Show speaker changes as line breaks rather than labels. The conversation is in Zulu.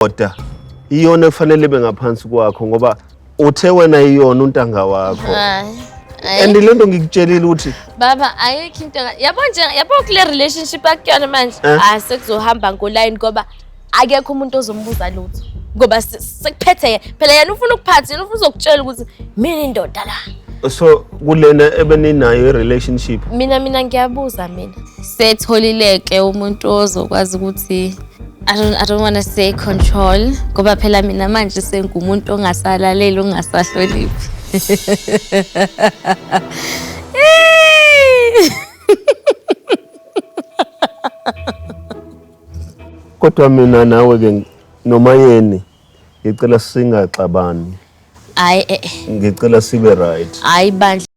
Indoda iyona efanele ibe ngaphansi kwakho ngoba uthe wena iyona untanga wakho.
Hayi. Hayi.
And le nto ngikutshelile ukuthi
Baba ayikho into yabo nje yabo kule relationship akuyona manje
Eh?
ah sekuzohamba ngoline ngoba akekho umuntu ozombuza lutho ngoba sekuphethe yena phela yena ufuna ukuphatha yena ufuna uzokutshela ukuthi mina indoda la
so kulena ebeninayo i-relationship
mina ngiyabuza mina setholile-ke umuntu ozokwazi ukuthi I don't want to say control ngoba phela mina manje sengumuntu ongasalaleli ongasahloniphi.
Kodwa mina nawe ke nomayeni ngicela singaxabani.
Hayi eh.
Ngicela sibe right.
Hayi bandla.